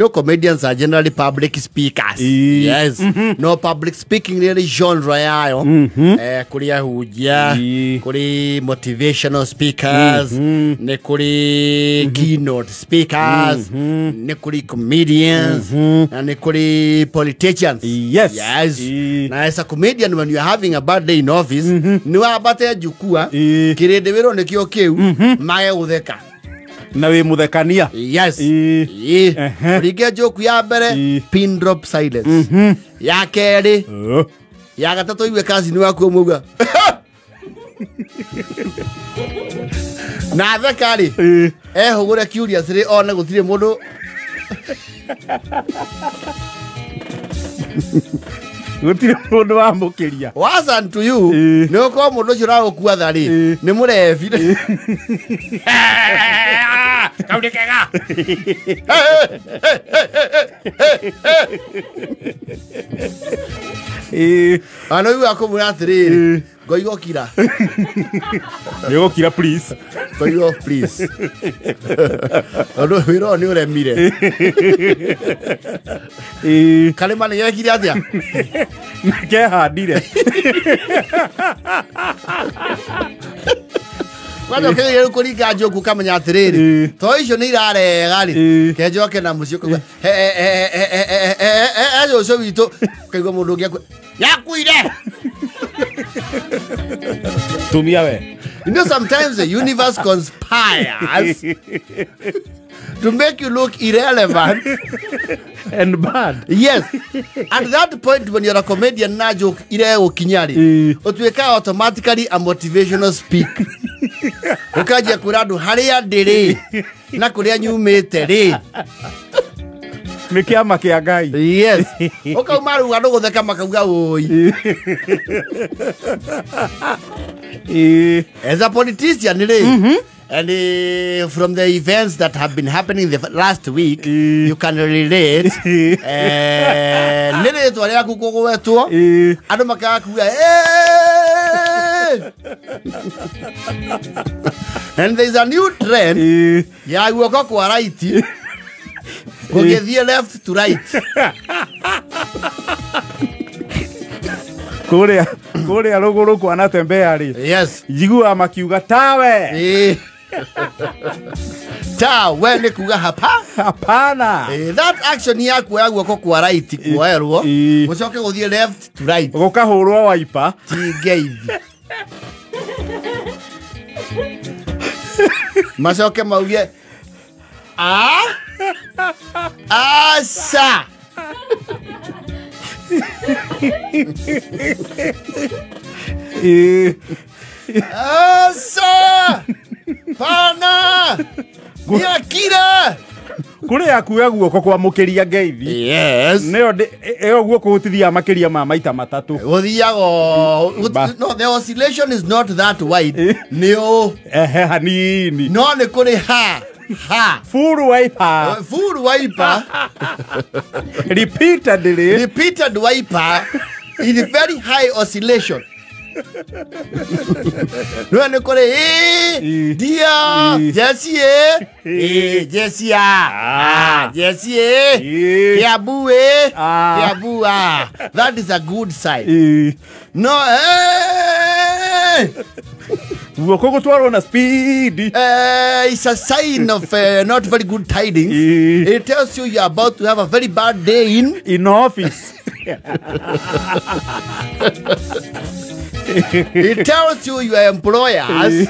No, comedians are generally public speakers. Yes. No, public speaking really genre yayo. Kuri ahunjia, kuri motivational speakers, ne kuri keynote speakers, ne kuri comedians, na ne kuri politicians. Yes. Yes. Na as a comedian, when you are having a bad day in office, ni wabate jukua, kirende wiro nikio kiu, mage gutheka. Na wi muthekania. Yes. Ringe joke ya mbere, pin drop silence. Ya keri, ya gatatu iwe kazi ni waku muga. Na thekari ehugure curious ri one gutire mundu. Gutire mundu wamukiria. Wasn't to you. Ni uko mundu ucio uragukua thari ni murebi. Kau kega. Ano iu akumwira atiriri, ngoigo kira. Ngoigo kira please. Ngoigo please. Tondu wira ũyũ nĩ ũremire. Karĩma nĩ gekire atĩa? Kehandire. Kwanja ũkĩgeria rĩu kũringa njoku ũkamenya atĩrĩrĩ, to icio nĩ irarega rĩ, kenjoke na mũciĩ ũkauga he cũcũ witũ, ũkaigua mũndũ ũngĩ akua yakuire. Tumia we. You know, sometimes the universe conspires to make you look irrelevant and bad. Yes. At that point, when you're a comedian, na joke iregũkinya-rĩ, ũtuĩkaga automatically a motivational speak. Ũkanjia kwĩra andũ harĩa ndĩrĩ na kũrĩa nyumĩte rĩ. Nĩ kĩama kĩa Ngai. Yes. Ũkauma rĩu andũ gũtheka makauga ũi. As a politician rĩ, and from the events that have been happening the last week, you can relate. Nĩ rĩtwa rĩaku kũgwetwo, andũ makaga kuga, "Eh!" And there is a new trend ya guoko kwa right gũgĩthiĩ left to right. Kũrĩa kũrĩa rũgũrũ kwanatembea rĩ. Yes. Njiguaga makiuga tawe. Ta we nĩ kuga hapa. Hapana. That action ya kuoya guoko kwa right kuoerwo gũcoke gũthiĩ left to right gũkahũrwo waipa ti ngeithi. Macoke mauge a asa. Asa pana Nyakira. Kũrĩa kuoya guoko kwamũkĩria ngeithi. Yes. Nĩyo ĩyo guoko gũtithiaga makĩria ma maita matatũ. Gũthiaga. No, the oscillation is not that wide. Nĩ ũ. Ehe hanini. No nĩ kũrĩ ha. Ha. Full wiper. Full wiper. Repeatedly. Repeated wiper in very high oscillation. No nĩ kũrĩ ĩ dia Jesse ĩ Jesse a Jesse ĩ Kiambu ĩ Kiambu a. That is a good sign. No guoko gũtwarwo na speed. It's a sign of not very good tidings. It tells you you're about to have a very bad day in office. It tells you your employers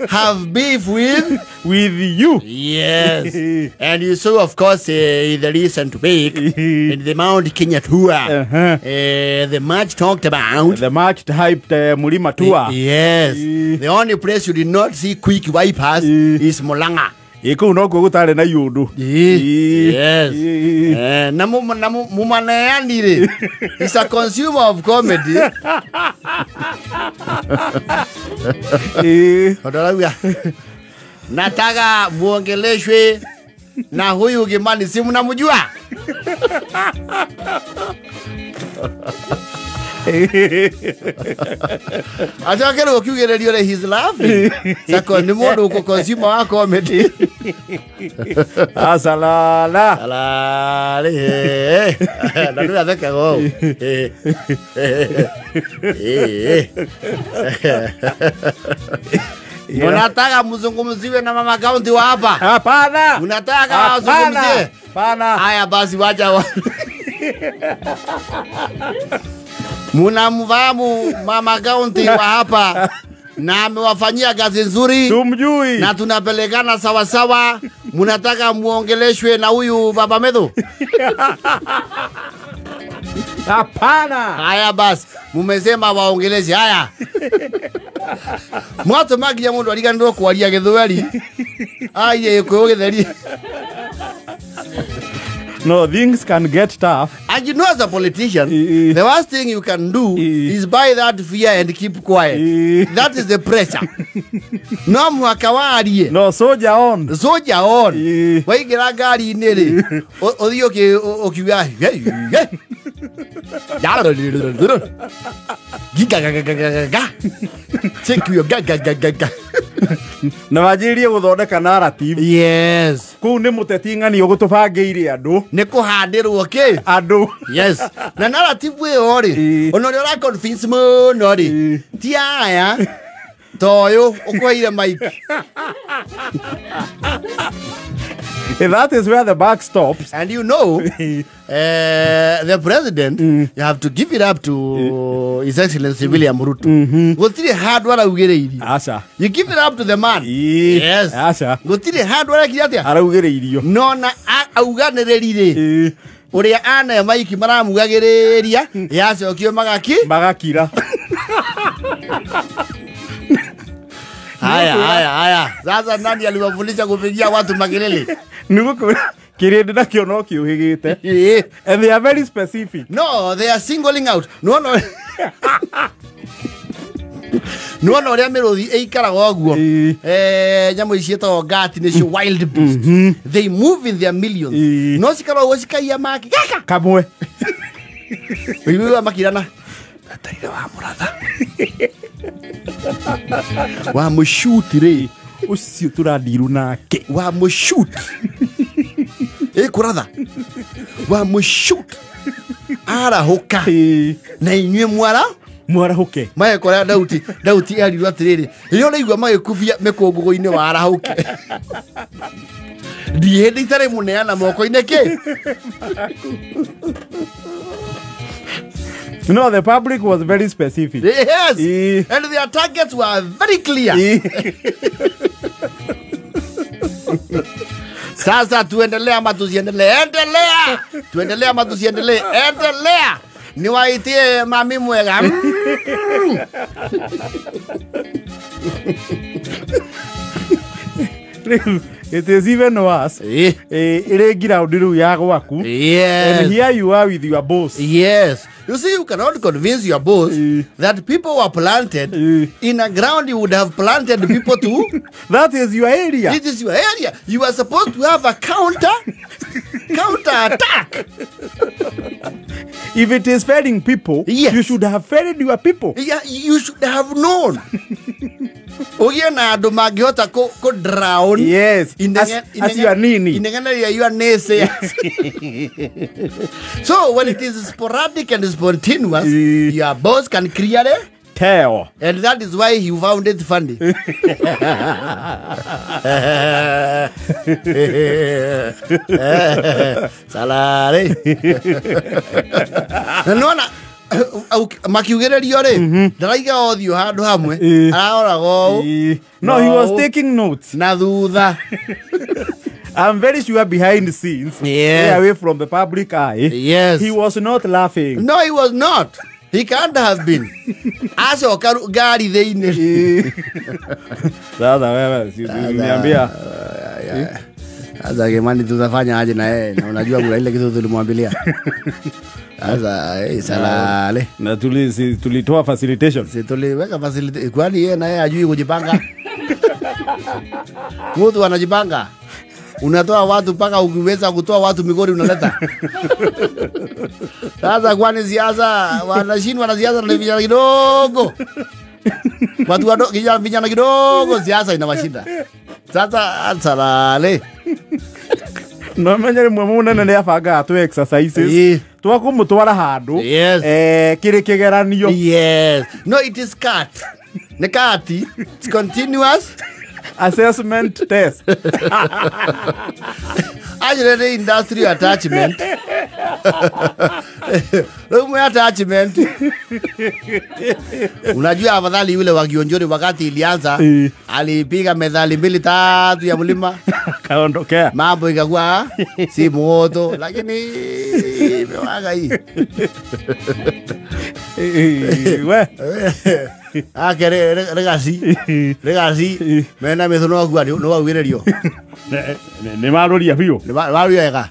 have beef with you. Yes. And you saw, of course, in the recent week, in the Mount Kenya tour, the much talked about. The much hyped Mulima tour. Yes. The only place you did not see quick wipers is Mulanga. Ĩkũu nokuo gũtarĩ na iũndũ. Yes. Na mumaneani rĩ, is a consumer of comedy. Tondũ arauga nataka muongeleshwe na huyu Kimani, si mnamjua? Acokerwo kiugĩrĩrio rĩ, he's laughing. Sako nĩ mũndũ ũkũ-consumer wa comedy. Asalala. Alale. Na nĩ athekaga ũũ. Munataka mzungumziwe na mama county wa hapa? Hapana. Munataka wazungumzie? Hapana. Haya basi wacha wa. Munamfahamu mama county wa hapa na amewafanyia kazi nzuri. Tumjui. Na tunapelekana sawa sawa. Munataka muongeleshwe na huyu baba Medhu? Hapana. Haya basi, mumesema waongeleshe. Haya. Mwatũ nginya mũndũ ariganĩrwo kwaria gĩthweri. Aiye gĩkũyũ gĩtheri. No, things can get tough. And you know, as a politician, the worst thing you can do is buy that fear and keep quiet. That is the pressure. No mũhaka warie. No, soldier on. Soldier on. Waingĩra ngari-inĩ rĩ, ũthiĩ ũkiuga Gigagagagaga. Take your gagagagaga. Na wanjĩrĩrie gũthondeka narrative. Yes. Kũu nĩ mũteti ng'ani ũgũtũbangĩire andũ. Nĩ kũhandĩrwo kĩ? Andũ. Yes. Na narrative ĩyo rĩ, ona ũrĩa ũra convince mũno rĩ, ti aya ta ũyũ ũkũheire mic. That is where the buck stops. And you know, the president, you have to give it up to His Excellency William Ruto. Gũtirĩ handũ araugĩrĩirio. Aca. You give it up to the man. Yes. Aca. Gũtirĩ handũ arekire atĩa? Araugĩrĩirio. No na auganĩrĩri rĩ, ũrĩa ane maiki maramugagĩrĩria, yacokio magaki? Magakira. Haya, haya, haya. Sasa nani aliwafundisha kupigia watu makelele? Kĩrĩndĩ nakĩo no kĩũhĩgĩte. And they are very specific. No, they are singling out. No, no. No, no, ũrĩa mĩrũthi ĩikaraga ũguo. Nyamũ ici ciĩtagwo ngati nĩcio wild beast. They move in their millions. No cikara ũguo cikaiya maki. Gaka! Kamwe. Ũiguaga makirana. Etereire wa mũratha. Wa mũcuti rĩ. Ũcio tũrandiru nake. Wa mũcuti. Ĩkũratha. Wa mũcuti. Arahũka. Na inyuĩ mwara? Mwarahũke. Magekora Dauti, Dauti erirwo atĩrĩrĩ, rĩrĩa ũraigua magĩkubia mĩkũngũgũ-inĩ warahũke. Ndiĩ hĩndĩ itarĩ mũneana moko-inĩ kĩ? No, the public was very specific. Yes. And their targets were very clear. Sasa tuendelee ama tusiendelee? Endelea. Tuendelee ama tusiendelee? Endelea. Niwaitie mami mwega. It is even worse. Ĩrĩ ground rĩu ya gwaku. Yes. And here you are with your boss. Yes. You see, you cannot convince your boss that people were planted in a ground you would have planted people to. That is your area. It is your area. You are supposed to have a counter attack. If it is failing people, yes, you should have failed your people. Yeah, you should have known. Ũgĩe na andũ mangĩhota kũ drown. Yes. As you are nini. Inegene rĩa you are naysayers. So when it is sporadic and spontaneous, your boss can clearly tell. And that is why he found it funny. Salare. Na nona makiugĩrĩrio rĩ, ndaraiga ũthiũ handũ hamwe, araroraga ũũ. No, he was taking notes. Na thutha. I'm very sure behind the scenes, yes, away from the public eye, yes, he was not laughing. No, he was not. He can't have been. Acoka ngari thĩinĩ. Sasa wewe, si uniambia. Sasa Kimani tutafanya aje na yeye? Na unajua kuna ile kitu tulimwambilia. Sasa salale. Na tulitoa facilitation. Si tuliweka facilitation. Kwani yeye na yeye hajui kujipanga? Mtu anajipanga. Unatoa watu mpaka ukiweza kutoa watu Migori unaleta. Sasa kwani siasa wanashindwa na siasa na vijana kidogo. Watu wadogo vijana kidogo siasa inawashinda. Sasa asalale. No menye mwe munene nĩ abangaga tũ exercises twakũmũtwara handũ kĩrĩ kĩgeranio. Yes. No, it is cut. Nĩ cut. It's continuous assessment test. Actually, industrial attachment. Rĩu attachment. Unajua afadhali yule wa Gionjori wakati ilianza alipiga medali 2 3 ya mlima kaondokea. Mambo ikakuwa si moto, lakini imewaga hii. We. Ake regasi. Regasi. Mena metho no gwa no wagwĩrĩrio. Nĩ maroria biũ. Nĩ maroria wega.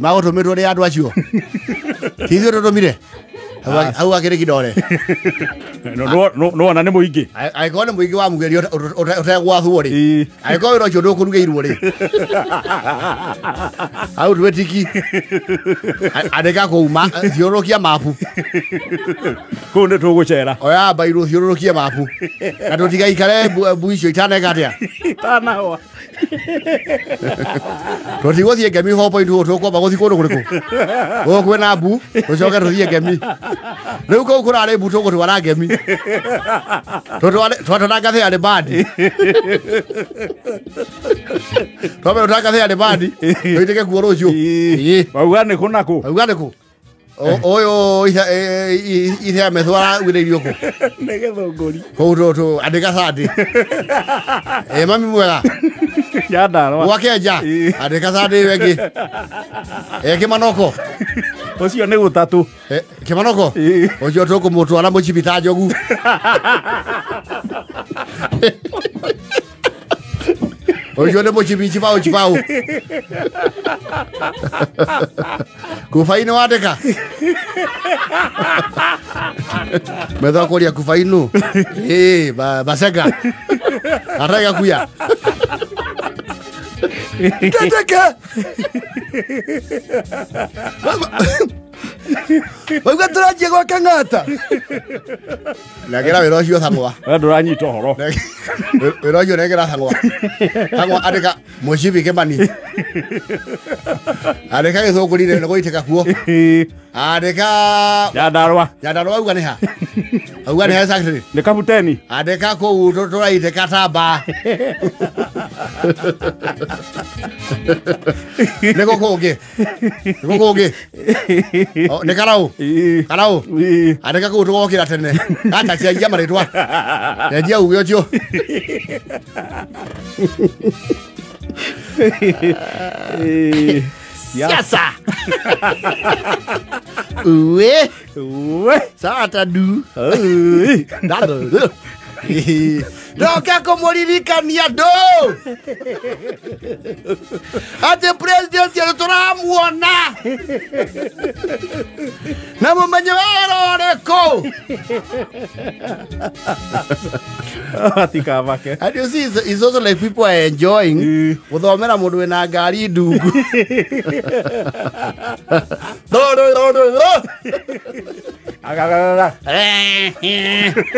Magũtũmĩtwo nĩ andũ acio. Ti ithuĩ tũtũmire. Hau akĩrĩ kidore. No ona nĩ mũingĩ. Angĩkorwo nĩ mũingĩ wa mũgerio ũtegwathwo rĩ. Angĩkorwo wĩra ũcio ndũkũrugĩirwo rĩ. Hau twĩtiki. Andĩka kũu thiũrũrũkia mapu. Kũu nĩ tũgũcera. Oya mbairũ thiũrũrũkie mapu. Na tũtigaikare mbu icio itaneka atĩa. Itanahwa. Tũtigũthiĩ Ngemi 4.0 tũkwamba gũthiĩ kũndũ kũrĩkũ. Gũkũ kwĩna mbu tũcoke tũthiĩ Ngemi. Rĩu kũu kũrarĩ mbu tũgũtwara Ngemi. Twatwara ngathĩ yarĩ bandi. Twambe tũtware ngathĩ yarĩ bandi tũitĩke kuo rũciũ. Wauga nĩ kũ na kũ? Wauga nĩ kũ? Ũyũ ithe ametho aragwĩrĩirio kũ? Nĩ Gĩthũngũri. Kũu tũ andĩka Sunday. Mami mwega. Nyandarũa. Gwa Kenja. Andĩka Sunday ĩyo ĩngĩ. Kĩmanoko. Ũcio nĩ gũtatũ. Kĩmanoko? Ũcio tũkũmũtwara mũcibi ta njogu. Ũcio nĩ mũcibi chibao chibao. Kufaino wandĩka. Metho kũria kufaino. Baseka. Arega kuya. Teteke. Wauga tũranjia gwa Kang'ata. Nengera wĩra ũcio Thang'wa. We ndũranyita ũhoro. Wĩra ũcio nengera Thang'wa. Thang'wa andĩka mũcibi Kĩmani. Andĩka Gĩthũngũri nĩ gũitĩka kuo. Andĩka Nyandarũa. Nyandarũa auga nĩ ha? Auga nĩ ha exactly? Nĩ Kabuteni. Andĩka kũu tũraitĩka tamba. Nĩ gũkũ ũngĩ. Nĩ gũkũ ũngĩ. Nĩ Karau. Karau. Andĩka kũu tũgokĩra tene. Gata cenjia marĩtwa. Cenjia uge ũcio. Siasa. Uwe. Uwe. Sata du. Ndoka kũmũririkania andũ atĩ president nĩ tũramuona na mũmenye wĩra ũrĩkũ. Atikamake. And you see, it's also like people are enjoying gũthomera mũndũ wĩna ngari ndungu.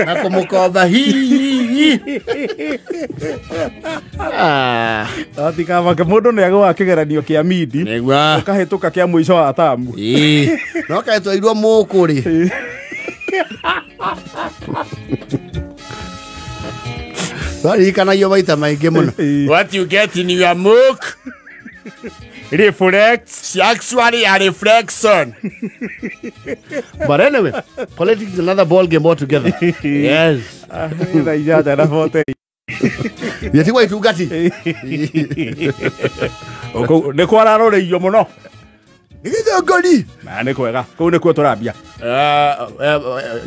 Na kũmũkomba hi. Atikamake mũndũ nĩ agũa kĩgeranio kĩa midi ũkahĩtũka kĩa mũico wa tamu. No kaĩtwairwo mũkũrĩ. Twarikanagio maita maingĩ mũno. What you get in your milk reflects actually a reflection. But anyway, politics is another ball game altogether. Yes. Yetigwa itungati. Nĩ kwararoreirio mũno. Nĩ Na nĩ kwega. Kũu nĩkuo tũrambia.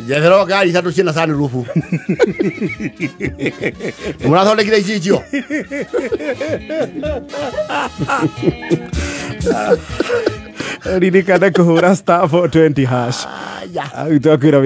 Njethero ngari ithatũ ciĩna sunroof. Mũrathondekire icicio. Ririkana kũhũra *420 hash. Twakwĩra.